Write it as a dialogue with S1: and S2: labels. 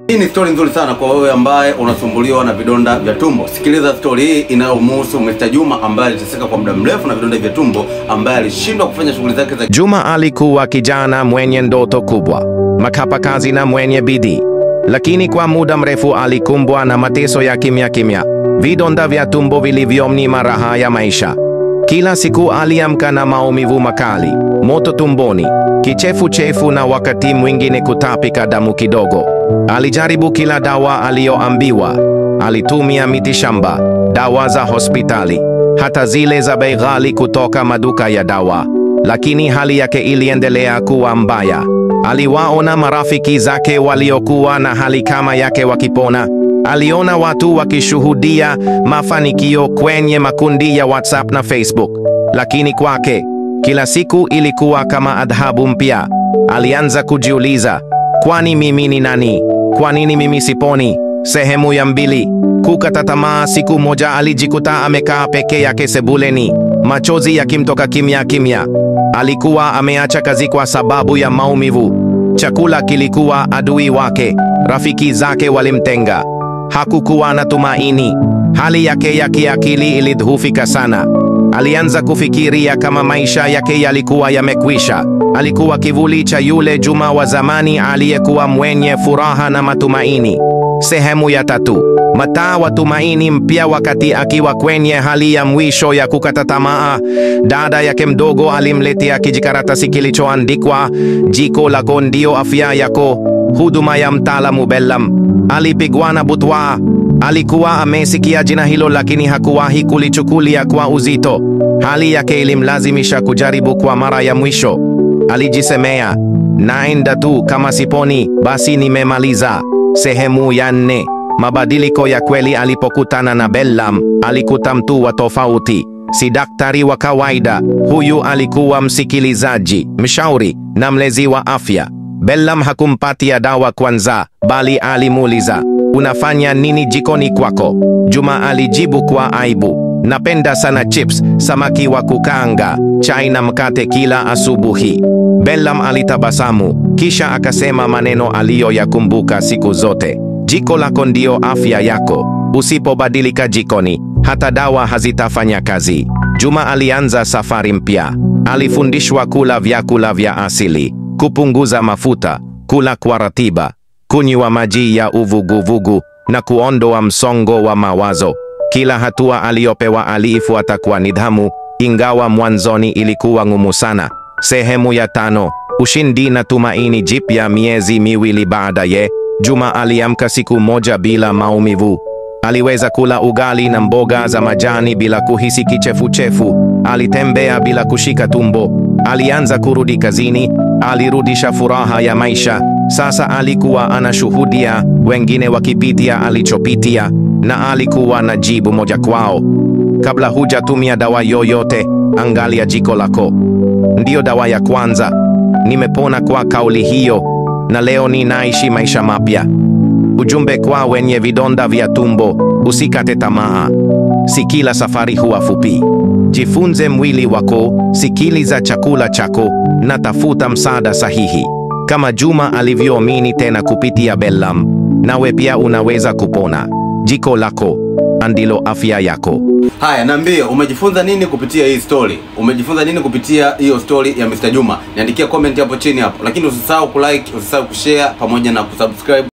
S1: Hii ni story nzuri sana kwa wewe ambaye unasumbuliwa na vidonda vya tumbo. Sikiliza story hii inayomhusu Mr. Juma ambaye aliteseka kwa muda mrefu na vidonda vya tumbo, ambaye alishindwa kufanya shughuli zake za.
S2: Juma alikuwa kijana mwenye ndoto kubwa, mchapakazi na mwenye bidii. Lakini kwa muda mrefu alikumbwa na mateso ya kimya kimya, vidonda vya tumbo vilivyomnyima raha ya maisha. Kila siku aliamka na maumivu makali, moto tumboni, kichefuchefu na wakati mwingine kutapika damu kidogo. Alijaribu kila dawa aliyoambiwa. Alitumia mitishamba, dawa za hospitali, hata zile za bei ghali kutoka maduka ya dawa. Lakini hali yake iliendelea kuwa mbaya. Aliwaona marafiki zake waliokuwa na hali kama yake wakipona. Aliona watu wakishuhudia mafanikio kwenye makundi ya WhatsApp na Facebook. Lakini kwake, kila siku ilikuwa kama adhabu mpya. Alianza kujiuliza, kwani mimi ni nani? Kwa nini mimi siponi? Sehemu ya 2. Kukata tamaa. Siku moja alijikuta amekaa peke yake sebuleni, machozi yakimtoka kimya kimya. Alikuwa ameacha kazi kwa sababu ya maumivu. Chakula kilikuwa adui wake, rafiki zake walimtenga. Hakukuwa na tumaini. Hali yake ya kiakili ilidhoofika sana. Alianza kufikiria kama maisha yake yalikuwa yamekwisha. Alikuwa kivuli cha yule Juma wa zamani aliyekuwa mwenye furaha na matumaini. Sehemu ya 3. Mtaa wa tumaini mpya. Wakati akiwa kwenye hali ya mwisho ya kukata tamaa, dada yake mdogo alimletea kijikaratasi kilichoandikwa, jiko lako ndio afya yako, huduma ya mtaalamu Bellam. Alipigwa na butwaa. Alikuwa amesikia jina hilo lakini hakuwahi kulichukulia kwa uzito. Hali yake ilimlazimisha kujaribu kwa mara ya mwisho. Alijisemea, naenda tu, kama siponi basi nimemaliza. Sehemu ya 4. Mabadiliko ya kweli. Alipokutana na Bellam, alikuta mtu wa tofauti. Si daktari wa kawaida, huyu alikuwa msikilizaji, mshauri na mlezi wa afya. Bellam hakumpatia dawa kwanza, bali alimuuliza, unafanya nini jikoni kwako? Juma alijibu kwa aibu, napenda sana chips, samaki wa kukaanga, chai na mkate kila asubuhi. Bellam alitabasamu, kisha akasema maneno aliyoyakumbuka siku zote. Jiko lako ndio afya yako. Usipobadilika jikoni, hata dawa hazitafanya kazi. Juma alianza safari mpya. Alifundishwa kula vyakula vya asili, kupunguza mafuta, kula kwa ratiba, kunywa maji ya uvuguvugu na kuondoa msongo wa mawazo. Kila hatua aliyopewa aliifuata kwa nidhamu, ingawa mwanzoni ilikuwa ngumu sana. Sehemu ya 5. Ushindi na tumaini jipya. Miezi miwili baadaye, Juma aliamka siku moja bila maumivu. Aliweza kula ugali na mboga za majani bila kuhisi kichefuchefu. Alitembea bila kushika tumbo. Alianza kurudi kazini. Alirudisha furaha ya maisha. Sasa alikuwa anashuhudia wengine wakipitia alichopitia, na alikuwa na jibu moja kwao. Kabla hujatumia dawa yoyote, angalia jiko lako. Ndiyo dawa ya kwanza. Nimepona kwa kauli hiyo, na leo ninaishi maisha mapya. Ujumbe kwa wenye vidonda vya tumbo: usikate tamaa. Si kila safari huwa fupi. Jifunze mwili wako, sikiliza chakula chako, na tafuta msaada sahihi. Kama Juma alivyoamini tena kupitia Bellam, nawe pia unaweza kupona. Jiko lako ndilo afya yako.
S1: Haya, niambie umejifunza nini kupitia hii story? Umejifunza nini kupitia hiyo story ya Mr. Juma? Niandikia comment hapo chini hapo. Lakini usisahau kulike, usisahau kushare pamoja na kusubscribe.